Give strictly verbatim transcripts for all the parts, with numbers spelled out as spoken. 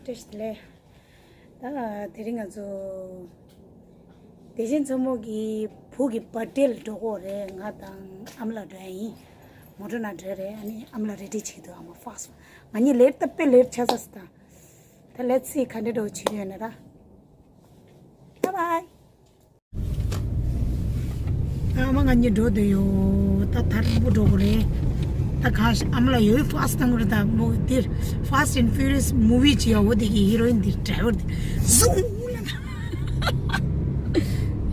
བཀྲ་ཤིས་བདེ་ལེགས། ད་དེ་རིང་ང་ཚོ་བདེ་ཆེན་མཚོ་མོ་གི་བུ་གི་བར་ཐི་ཌེ་ལ་འགྲོ་གི་ཡོད་རེད། ང་དང་ཨ་མ་ལགས་འགྲོ་ཡ་ཡིན། མོ་ཊ་ནང་འགྲོ་ཡ་རེད། ཨ་ནི་ཨ་མ་ལགས་རེ་ཌི་བྱེད་ཀྱི་འདུག་ཨ་མ་ཕ་སི་ཊི། ང་གཉིས་ལེ་ཊི་ད་དཔེ་ལེ་ཊི་ཆགས་ཚར་སོང་ད། ད་ལེ་ཊི་སི་ག་འདྲ་འགྲོ་བྱེད་ཀྱི་ཡོད་ན་ར། བཱའི་བཱའི། ཨ་མ་ང་གཉིས་འགྲོ་བསྡད་ཡོད། ད་ཐར་པོ་འགྲོ་དགོས་རེད། ད་གང་ཤ་ཨ་མ་ལགས་ཡོད་ཕ་སི་ཊི་བཏང་གི་རེད། ད་མོ་དེར་Fast and Furious movie ཅིག་ཡོད། འོ་དེ་གི་ཧི་རོ་ཡིན་དེ་ཌ་རའི་ཝར་དེ་ཟུང་ལ་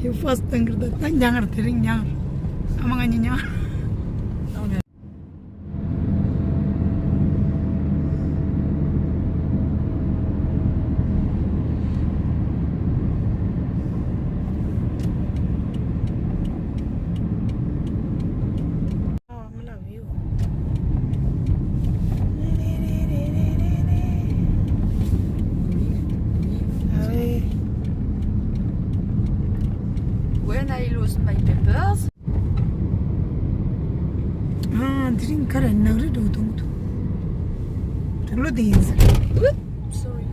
ཡོད་ཕ་སི་ཊི་བཏང་གི་རེད། ད་ད་མྱངས་རེད། དེ་རིང་མྱངས་རེད། ཨ་མ་ང་གཉིས་མྱངས་རེད། When I lose my papers. ཨ། དེ་རིང་ཁ་ར་ནག་རི་འགྲོ་གི་འདུག་དུག་ལོ་དེ་ཡིན་ཟེར། Oops, sorry.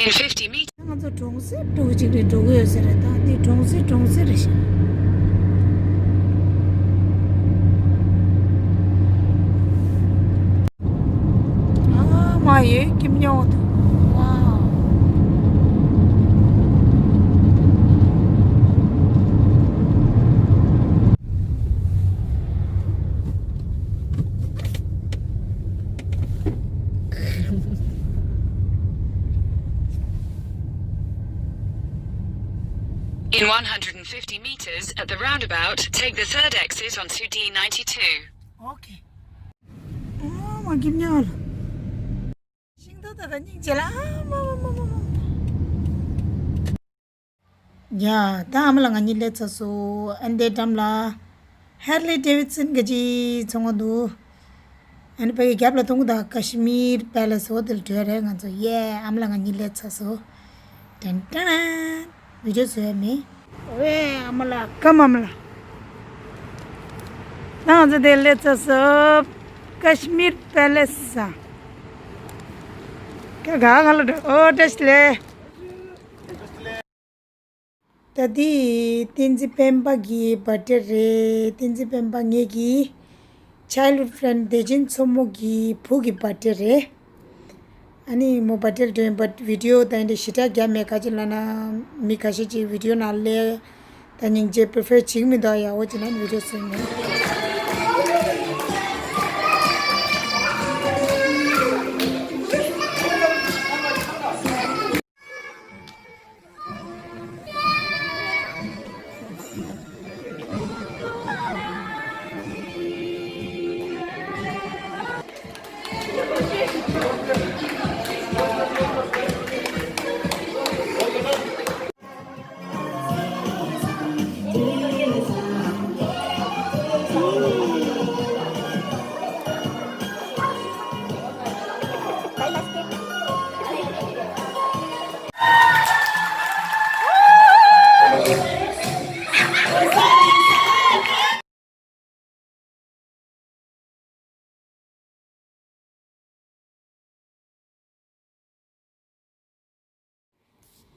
In fifty meters. ང་ཚོ་གྲོང་གསེབ་འགྲོ་གི་ཅིག་རེད་འགྲོ་གི་ཡོད་ཟེར་རེད། ད་འདི་གྲོང་གསེབ་གྲོང་གསེབ་རེད་ཤག་ཨ་མ་ཡེ་ཀིམ་ཉོ་ཐུ། Wow. In one hundred fifty meters at the roundabout, take the third exit onto D ninety-two. Okay. ཨ་མ་ཀིམ་ཉོ་ལ། ཤིང་ཏོག་དག་སྙིང་རྗེ་ལ། ཨ་མ་མ་མ་མ་མ། ཡ། ད་ཨ་མ་ལགས་ང་གཉིས་སླེབས་ཚར་སོང་། ཨ་ནི་འདྲ་འགྲམ་ལ་ཧར་ལི་ཌེ་ཝིཌ་སོན་གྱི་ཚོང་ཁང་འདུག་ཨ་ནི་ཕ་གི་རྒྱབ་ལ་མཐོང་གི་འདུག་ཀ་ཤི་མིར་པེ་ལེ་སི་འོ་དེ་ལ་འགྲོ་ཡ་རེད་ང་ཚོ། ཡེ། ཨ་མ་ལགས་ང་གཉིས་སླེབས་ཚར་སོང་། ཏན་ཏན། བི་ཌིའོ་བཟོ་ཡ་མེད། ཝེ་ཨ་མ་ལགས། ཀམ་ཨ་མ་ལགས། ད་ང་ཚོ་དེ་སླེབས་ཚར་སོང་། ཀ་ཤི་མིར་པེ་ལེ་སི། ཀ་ག་ག་ལ་འགྲོ། ཨོ་བཀྲ་ཤིས་བདེ་ལེགས། ད་འདི་བསྟན་འཛིན་སྤེན་པ་གི་བར་ཐི་ཌེ་རེད། བསྟན་འཛིན་སྤེན་པ་ངེད་ཀྱི་childhood friend བདེ་ཆེན་མཚོ་མོ་གི་བུ་གི་བར་ཐི་ཌེ་རེད། ཨ་ནི་མོ་བར་ཐི་ཌེ་ལ་འགྲོ་ཡིན། བཊ་བི་ཌིའོ་ད་འདི་ཞེ་དྲག་རྒྱབ་མེད། ག་ཅི་ལབ་ན་མི་ཁ་ཤས་ཅིག་བི་ཌིའོ་ནང་སླེབས་ད་སྙིང་རྗེ་པི་རི་ཕེར་བྱེད་ཀྱི་མི་འདུག་ཡ། འོ་ཅི་ན་བི་ཌིའོ་བཟོས་མེད།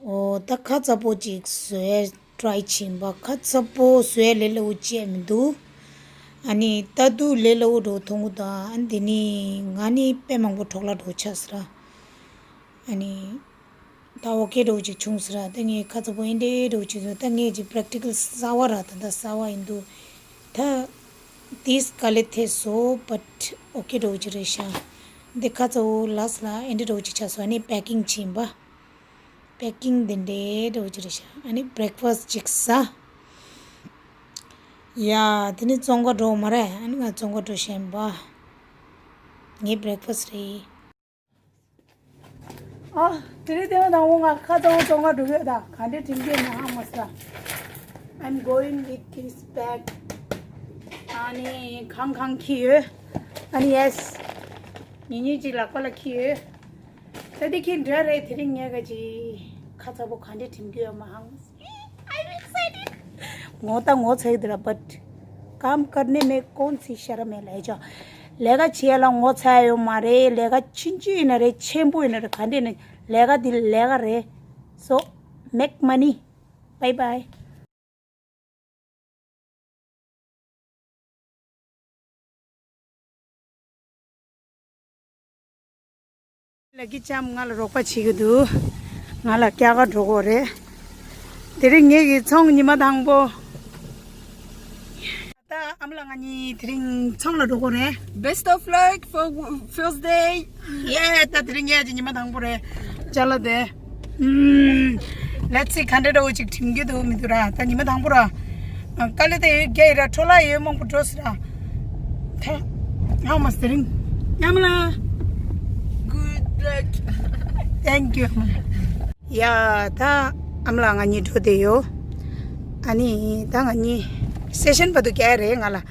ཨོ། ད་ཁ་ཚ་པོ་ཅིག་བཟོ་ཡ་ཊ་རའི་བྱིན་པ། ཁ་ཚ་པོ་བཟོ་ཡ་ལས་སླ་པོ་ཅིག་མི་འདུག་ཨ་ནི་ལྟ་དུས་ལས་སླ་པོ་འདྲ་མཐོང་གི་འདུག་ཨ་འདི་ནི་ང་ནི་དཔེ་མང་པོ་འཕྲོ་བརླག་འགྲོ་ཆགས་སོང་ར། ཨ་ནི་ད་ཨོ་ཀེ་འདྲ་ཅིག་བྱུང་སོང་ར། ད་ངས་ཁ་ཚ་པོ་ཨེ་འདྲ་འདྲ་ཅིག་བཟོས། ད་ངས་ཅིག་པེ་རེག་ཊི་ཀལ་གསར་པ་ར། ད་ད་གསར་པ་ཡིན་འདུག་ད་དེས་དཀའ་ལས་ཐེབས་སོང་། བཊ་ཨོ་ཀེ་འདྲ་ཅིག་རེད་ཤག་འདི་ཁ་ཚ་པོ་ལ་སི་ལ་ཨེ་འདྲ་འདྲ་ཅིག་ཆགས་སོང་། ཨ་ནི་པེ་ཀིང་བྱིན་པ། པེ་ཀིང་འདི་འདྲའི་འདྲ་ཅིག་རེད་ཤག་ཨ་ནི་བྷི་རེག་ཕ་སི་ཅིག་ཟ། ཡ། དེ་ནི་བཙོང་ག་འགྲོ་མ་རེད། ཨ་ནི་ང་བཙོང་ག་འགྲོ་ཤེས་པ། ངའི་བྷི་རེག་ཕ་སི་རེད། ཨ། དེ་རིང་ལྟད་མོ་དང་འོ་ང་ཁ་ཚ་པོ་བཙོང་ག་འགྲོ་གི་ཡོད་ད། ག་འདྲའི་དྲིན་གྱིས་ན་ཧ་མ་སོང་། I'm going with this bag. ཨ་ནི་གང་གང་འཁྱེར་ཡོད། ཨ་ནི་ཡེ་སི། ཉིན་ཉིན་གཅིག་ལག་པ་ལ་འཁྱེར་ཡོད། ད་འདི་འཁྱེར་འདྲ་རེད། དེ་རིང་ངས་ག་ཅི་ཁ་ཚ་པོ་ག་འདྲའི་དྲིན་གྱིས་ཡོད་མ་ཧང་། I'm excited. ངོ་ད་ངོ་ཚ་གི་འདུག་ར། བཊ་ཀམ་ཀར་ནེ་མེ་ཀོན་སི་ཤརམ་ཧེ་ལབ་ཡ་ཅོ། ལས་ཀ་བྱེད་ཡ་ལ་ངོ་ཚ་ཡ་ཡོད་མ་རེད། ལས་ཀ་ཆུང་ཆུང་ཡིན་ན་རེད། ཆེན་པོ་ཡིན་ན་རེད། ག་འདྲ་ཡིན་ན་ལས་ཀ་འདི་ལས་ཀ་རེད། So, make money. Bye bye. ལ་ཀི་ཅམ་ང་ལ་རོགས་པ་བྱེད་ཀྱི་འདུག་ང་ལ་སྐྱ་ཀ་འགྲོ་དགོས་རེད། དེ་རིང་ངེད་ཀྱི་ཚོང་ཉི་མ་དང་པོ། ད་ཨ་མ་ལགས་ང་གཉིས་དེ་རིང་ཚོང་ལ་འགྲོ་དགོས་རེད། Best of luck for first day. ཡེ། ད་དེ་རིང་ངེད་ཀྱི་ཉི་མ་དང་པོ་རེད། ཅ་ལག་དེ། ཨུམ། Let's see ག་འདྲ་འདྲ་བོ་ཅིག་འགྲིམ་གྱི་འདུག་མི་འདུག་ར། ད་ཉི་མ་དང་པོ་ར། དཀའ་ལས་དེ་ཡོད་རྒྱ་ཡི་ར་འཕྲོ་བརླག་ཡོད་མང་པོ་འགྲོ་སྲིད་ར། ད་ཧ་མ་སི་དེ་རིང་ཡ་མ་ལ། Good luck. Thank you. ཡ། ད་ཨ་མ་ལགས་ང་གཉིས་འགྲོ་བསྡད་ཡོད། ཨ་ནི་ད་ང་གཉིས་སི་ཊེ་ཤན་བར་དུ་བསྐྱལ་རེད་ང་ལ།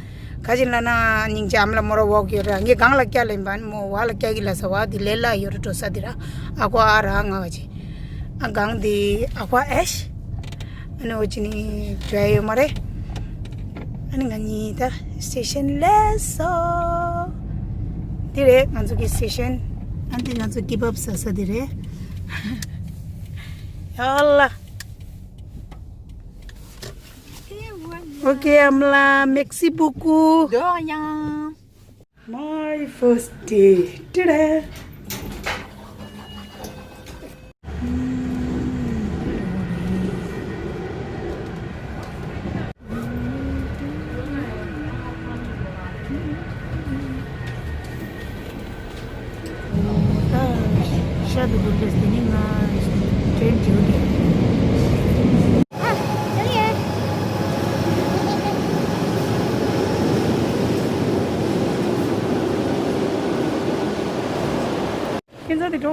ག་ཅིག་ལབ་ན་སྙིང་རྗེ་ཨ་མ་ལགས་མོ་ར་ཝོག་ཡོད་ར། ངས་སྒང་ལ་བསྐྱལ་ལེན་པ་ནི་མོ་བ་ལ་བསྐྱལ་གི་ལ་ས་བ་འདི་ལས་ལ་ཡོད་ར་འགྲོ་ས་འདི་ར། ཨ་ཁོ་ཨ་ར་ང་ག་ཅིག་ཨ་སྒང་འདི་ཨ་ཁོ་ཨེ་ཤི། ཨ་ནི་འོ་ཅི་ནི་འགྲོ་ཡ་ཡོད་མ་རེད། ཨ་ནི་ང་གཉིས་ད་སི་ཊེ་ཤན་ལས་སོ། འདི་རེད་ང་ཚོ་གི་སི་ཊེ་ཤན། ཨ་འདི་ང་ཚོ་གིབ་ཨབ་ཟ་ས་འདི་རེད། ཡ་ལ། ཨོ་ཀེ་ཨ་མ་ལགས། Merci beaucoup. De rien. My first day. Ta-da! ཤ་དུ་བུར་ཏེ་དེ་ནི་ང་ཏྲེན་དྲིའུ་ནི། ཁྱེད་ཚོ་དེ་འགྲོ་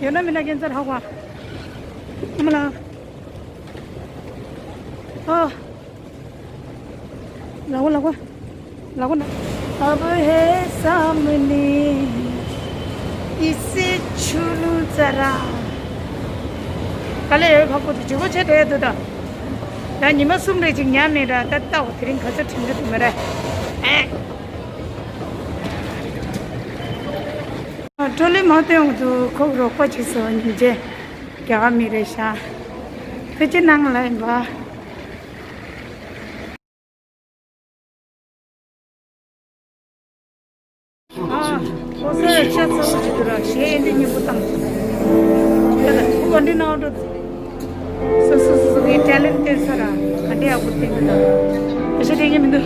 ཡོད་ན་མིན་ན་ཁྱེད་ཚོར་ཧ་གོ་ཨ་མ་ལ། ཨ། ལག་པ་ལག་པ། ལག་པ་ན། अब है सामने इसे छू लूं जरा། དཀའ་ལས་ཡོད་ཁག་པོ་དེ་ཇུ་གོ་ཆེ་དྲགས་འདུག་ད། ད་ཉི་མ་གསུམ་རེ་ཅིག་ཉལ་མེད་ར། ད་ལྟ་བ་དེ་རིང་ག་ཚོད་དྲན་གྱི་འདུག་མེད་ར། ཨེ། ཀྲོ་ལི་མ་སྟོན་འདུག་ཁོ་རོགས་པ་བྱེད་སོང་ཉིན་རྗེ། རྒྱ་གར་མི་རེད་ཤག་ཐུགས་རྗེ་གནང་ལ་ཡིན་པ། ཨ། ཁོ་ཚོས་ཤ་ཚ་པོ་ཅིག་འདུག་ར། གཞས་ཨེ་འདྲ་སྙན་པོ་བཏང་། ཡ་ད་ཁོ་ག་འདྲ་གནང་འགྲོ། སོ་སོ་སོ་སོ་གི་ཊེ་ལེན་ཊི་སྟོན་ས་ར། ག་འདྲ་ཡག་པོ་བསྟན་གི་འདུག་ཨེ་ཤ་དྲན་གི་མི་འདུག་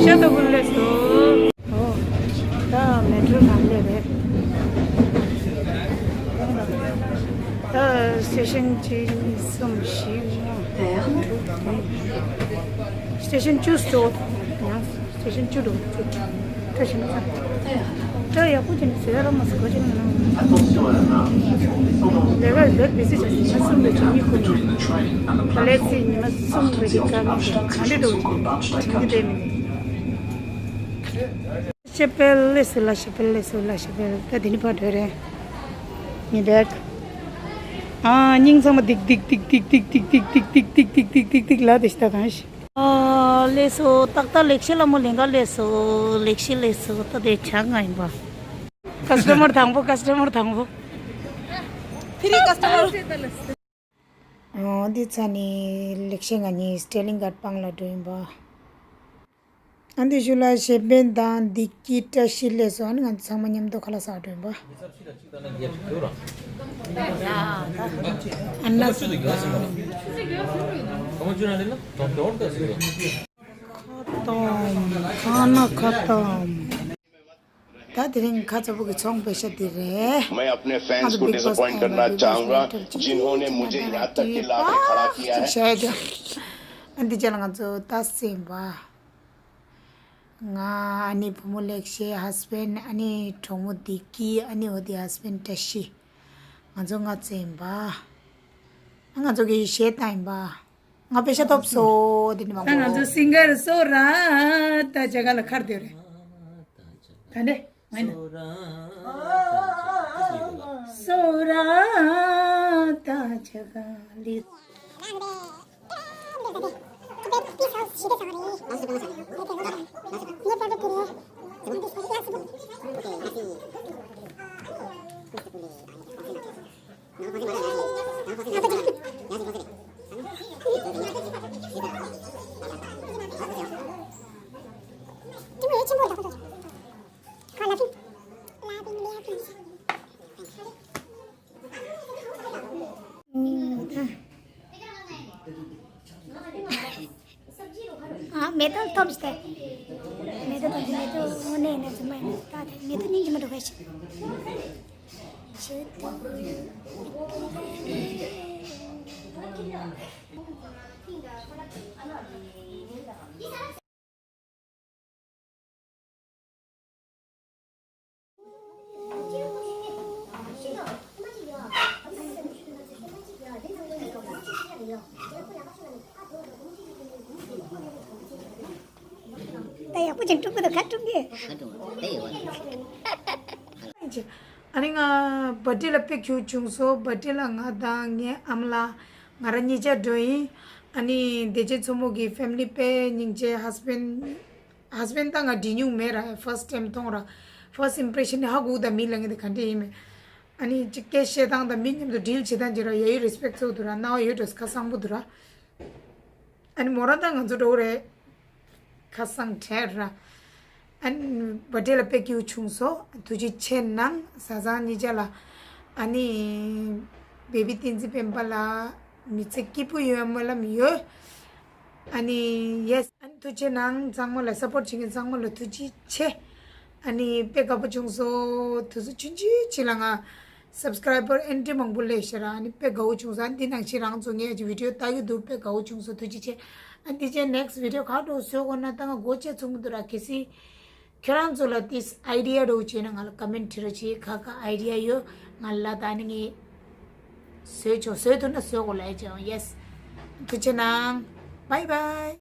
ཤ་ལྟ་བུ་སླེབས་སོང་། ཨོ། ད་མེ་ཊྲོ་ནང་སླེབས་རེད། ད་སི་ཊེ་ཤན་གཅིག་གཉིས་གསུམ་བཞི་ལྔ་དྲུག་བདུན། སི་ཊེ་ཤན་བཅུ་སོ། ཡང་སི་ཊེ་ཤན་བཅུ་དྲུག་བཅུ། ཁ་ཤས་ན་ཚ། ད་ཡག་པོ་ཅན་ཟེར་ར་མ་ཟེར་ག་ཅིག་ན། ལས་ཀ་ལས་བི་སི་བྱས་ཉི་མ་གསུམ་རེ་བྱེད་མི་ཁོ་ནས། ད་ལས་ཚེ་ཉི་མ་གསུམ་རེ་གི་དཀའ་ངལ་གྱི་ག་འདྲ་འགྲོ་གི་དྲན་གི་བསྡད་མི། ཤེ་པེལ་ལེ་སུ་ལ་ཤེ་པེལ་ལེ་སུ་ལ་ཤེ་པེལ། ད་དེ་ནི་ཕར་འགྲོ་རེད། ངའི་བེག་ཨ། སྙིང་ཚང་མ་སྡིག་སྡིག་སྡིག་ལ་དེ་ཤི་ད་གང་ཤི། ཨ། ལེ་སོ་ཏག་ཏག་ལེགས་བཤད་ལ་མོ་ལེན་ག་ལེ་སོ་ལེགས་བཤད་ལེ་སོ་ད་དེ་ཆ་ང་ཡིན་པ། ཀ་སི་ཊ་མར་དང་པོ་ཀ་སི་ཊ་མར་དང་པོ། ཕི་རི་ཀ་སི་ཊ་མར། ཨ། འདི་ཚ་ནི་ལེགས་བཤད་ང་གཉིས་སི་ཊེ་ལིང་ག་ཌི་སྤང་ལ་འགྲོ་ཡིན་པ། ཨ་འདི་ཞུ་ལ་ཤེ་པེན་དང་བདེ་སྐྱིད་བཀྲ་ཤིས་སླེབས་སོང་། ཨ་ནི་ང་ཚོ་ཚང་མ་མཉམ་དུ་ཁ་ལག་ཟ་འགྲོ་ཡིན་པ། ཨ་ན་སི་དང་། ཁ་ཏོམ། ཁ་ན་ཁ་ཏོམ། ད་དེ་རིང་ཁ་ཚ་པོ་གི་ཚོང་པེ་ཤ་དེ་རེད། मैं अपने फैंस को डिसअपॉइंट करना चाहूंगा, जिन्होंने मुझे यहां तक के लाके खड़ा किया है। ཨ་འདི་ཅག་ལ་ང་ཚོ་ད་སེམས་པ། ང་ཨ་ནི་བུ་མོ་ལེགས་བཤད། ཧ་སི་བེན་ཨ་ནི་གྲོགས་མོ་བདེ་སྐྱིད། ཨ་ནི་འོ་དེ་ཧ་སི་བེན་བཀྲ་ཤིས། ང་ཚོ་ལྔ་བཙས་ཡིན་པ། ང་ཚོ་གི་གཞས་བཏང་ཡིན་པ། ང་པེ་ཤ་ཐོབ་སོང་། དེ་ནི་མང་པོ། ད་ང་ཚོ་སིང་གར་སོ་ར་ད་ཇ་ག་ལ་ཁར་དེ་རེད། ད་ནི་ང་ཡིན། སོ་ར་ད་ཇ་ག་ལི། ཨ། མེ་ཏོག་ཐོབ་སྟེ། མེ་ཏོག་ཐོབ་སྟེ། མེ་ཏོག་དངོས་གནས་ན་ཚོད་མ་ཡིན་ད་དེ་མེ་ཏོག་སྙིང་རྗེ་མ་འགྲོ་ག་ཞིག་ད་ཡག་པོ་ཅིག་སྒྲུབ་གི་འདུག་ག་སྒྲུབ་གི་ཁ་ཏོན་དེ་ཡོད་པ། ཨ་ནི་ང་བར་ཐི་ལ་དཔེ་སྐྱིད་པོ་བྱུང་སོང་། བར་ཐི་ལ་ང་དང་ངའི་ཨ་མ་ལགས་ང་རང་གཉིས་ཆ་འགྲོ་ཡིན། ཨ་ནི་བདེ་ཆེན་མཚོ་མོ་གི་ཕེ་མི་ལི་དཔེ་སྙིང་རྗེ། ཧས་བྷེན་ཧས་བྷེན་ད་ང་འདྲིས་མྱོང་མེད་ར། ཕར་སི་ཊི་ཊེམ་མཐོང་ར། ཕར་སི་ཊི་ཨིམ་པི་རེ་ཤན་ནི་ཧ་གོ་གི་འདུག་མི་ལབ་མཁན་དེ་ག་འདྲ་ཡིན་མིན། ཨ་ནི་ཅིག་སྐད་བཤད་སྟངས་དང་མི་མཉམ་དུ་ཌིལ་བྱེད་སྟངས་ཅིག་ར་ཡ་ཡི་རེ་སི་པེག་ཚོགས་འདུག་ར། སྣང་བ་ཡོད་འགྲོ། ཁ་སང་པོ་འདུག་ར། ཨ་ནི་མོ་རང་དང་ང་ཚོ་འགྲོ་གི་རེད། ཁ་སང་དྲན་ར། ཨ་ནི་བར་ཐི་ལ་དཔེ་སྐྱིད་པོ་བྱུང་སོང་། ཐུགས་རྗེ་ཆེ་གནང་བཟའ་ཚང་གཉིས་ཆ་ལ། ཨ་ནི་བེ་བི་བསྟན་འཛིན་སྤེན་པ་ལགས་མི་ཚེ་སྐྱིད་པོ་ཡོད་སྨོན་ལམ་ཡོད། ཨ་ནི་ཡེ་སི། ཨ་ནི་ཐུགས་རྗེ་གནང་། ཚང་མ་ལ་སཔོརྚ་བྱེད་མཁན་ཚང་མ་ལ་ཐུགས་རྗེ་ཆེ། ཨ་ནི་དཔེ་དགའ་པོ་བྱུང་སོང་། དུས་ཚོད་ཆུང་ཆུང་ཅིག་ལ་ང་སབ་སི་ཀ་རའི་བར་ཨེན་ཊི་མང་པོ་སླེབས་ཤག་ར། ཨ་ནི་དཔེ་དགའ་བོ་བྱུང་སོང་། ཨ་ནི་འདི་ནང་བཞིན་རང་ཚོ་ངའི་ཨ་ཅི་བི་ཌི་ཡོ་ལྟ་གི་འདུག་དཔེ་དགའ་བོ་བྱུང་སོང་། ཐུགས་རྗེ་ཆེ། ཨ་ནི་འདི་རྗེས་ནེག་སི་ཊི་བི་ཌི་ཡོ་ག་འདྲ་བཟོ་དགོས་ན་ད་ང་སྒོ་ཕྱེ་ཚུགས་ཀྱི་འདུག་ར། གལ་སྲིད་ཁྱོད་རང་ཚོ་ལ་ཏིས་ཨའི་ཌི་ཡ་འདྲ་བོ་བྱས་ན་ང་ལ་ཀོ་མེན་ཊི་བྲིས་རོགས་བྱེད། ཁ་ཁ་ཨའི་ཌི་ཡ་ཡོད། ང་ལ་ད་ནི་ངས་བཟོས་ཆོག་བཟོས་ཐུབ་ན་བཟོ་དགོས་ལབ་བྱས། ཡེ་སི། ཐུགས་རྗེ་གནང་། བཱའི་བཱའི།